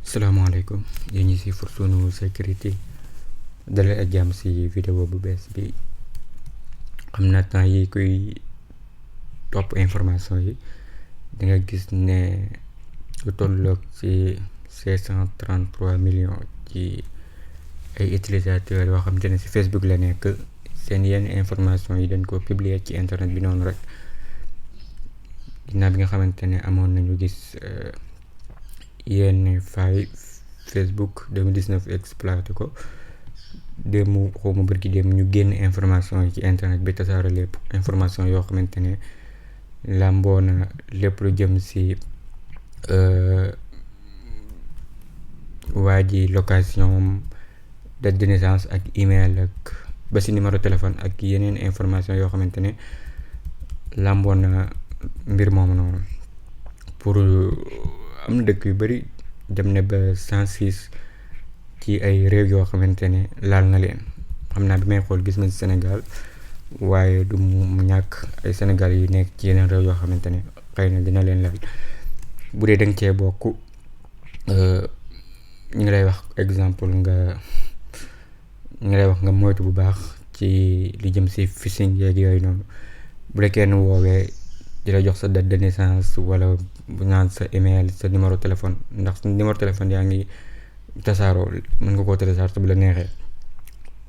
salaamaaleykum yéen ñi si Sunu Sécurité dalal ak jàmm si vidéo bu bees bi. xam naa temps yi kuy topp information yi di nga gis ne lu tolloog ci 533 millions ci ay utilisateurs yoo xamante ne si Facebook la nekk seen yenn information yi dañ ko publier ci internet bi noonu rek ginnaaw bi nga xamante ne amoon nañu gis yenn faille Facebook 2019 exploité ko démb xawma bërki démb ñu génn information yi ci internet bi tasaare lépp information yoo xamante ne làmboo na lépp lu jëm si waa ji location, date de naissance ak email ak ba si numéro téléphone ak yeneen information yoo xamante ne làmboo na mbir moomu noonu. pour am na dëkk yu bari dem na ba 106 ci ay réew yoo xamante ne laal na leen. xam naa bi may xool gis nga ci Sénégal waaye du mu ñàkk ay Sénégal yu nekk ci yeneen réew yoo xamante ne xëy na dina leen laal. bu dee danga cee bokk ñu ngi lay wax exemple nga moytu bu baax ci li jëm si phishing yeeg yooyu noonu. bu la kenn woowee di la jox sa date de naissance wala bu naan sa email, sa numéro téléphone, ndax numéro téléphone yaa ngi tasaaroo, mën nga koo télécharger bu la neexee.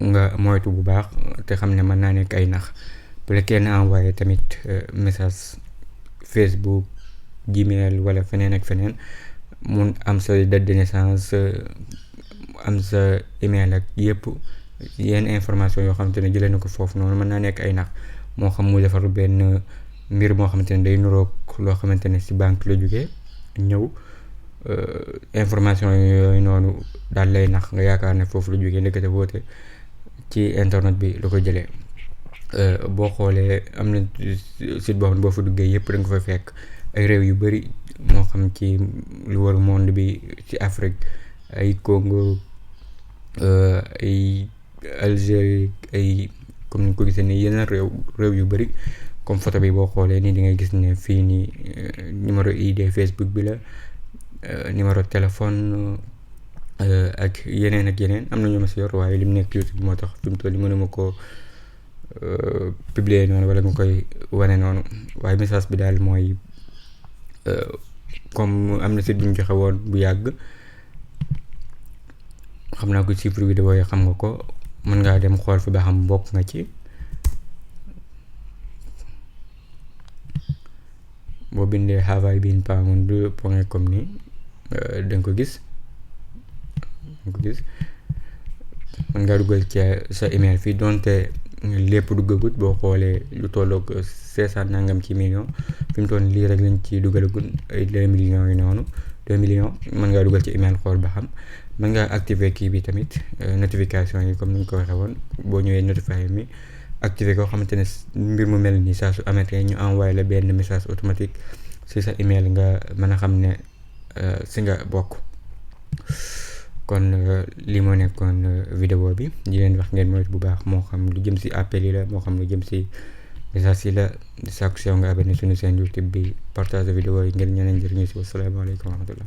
nga moytu bu baax te xam ne mën naa nekk ay nax. bu la kenn envoyé tamit message Facebook, Gmail wala feneen ak feneen mun am sa date de naissance, am sa email ak yëpp yenn information yoo xamante ne jëlee na ko foofu noonu mën naa nekk ay nax. moo xam mu defar benn mbir moo xamante ne day nuroog loo xamante ne si banque la jógee ñëw information yooyu noonu daal lay nax nga yaakaar ne foofu la jógee ndekete woote ci internet bi la ko jëlee. boo xoolee am na site boo xam ne boo fa duggee yëpp da nga fa fekk ay réew yu bari, moo xam ci lu wër monde bi, ci Afrique, ay Congo, ay Algérie, ay comme ni ko gisee ni yeneen réew yu bari. comme photo bi boo xoolee nii di ngay gis ne fii nii numéro ID Facebook bi la, numéro téléphone ak yeneen am na ñu ma si yor waaye lim nekk YouTube moo tax fi mu toll nii mënuma koo publier noonu wala nga koy wane noonu. waaye message bi daal mooy comme am na site bu ñu joxe woon bu yàgg, xam naa ko ci vidéo yi xam nga ko, mën ngaa dem xool fi ba xam bokk nga ci. boo bindee have I been pwned.com ni danga ko gis mën ngaa dugal ci sa email fii donte lépp duggagut. boo xoolee lu tolloog 500 nangam ci million fi mu toll lii rek lañ ci dugalagun ay 2 millions yi noonu 2 millions. mën ngaa dugal ci email xool ba xam. mën ngaa activer kii bi tamit notification yi comme ni ñu ko waxee woon. boo ñëwee notifier mi activer ko xamante ne mbir mu mel nii saa su amatee ñu envoyé la benn message automatique si sa email nga mën a xam ne si nga bokk. kon li moo nekkoon vidéo bi di leen wax ngeen moytu bu baax, moo xam lu jëm si appel yi la, moo xam lu jëm si message yi la. di sàkku si yow nga abonné suñu chaîne YouTube bi, partage vidéo yi ngeen ñeneen njëriñu si. wasalaamaaleykum wa rahmatullah.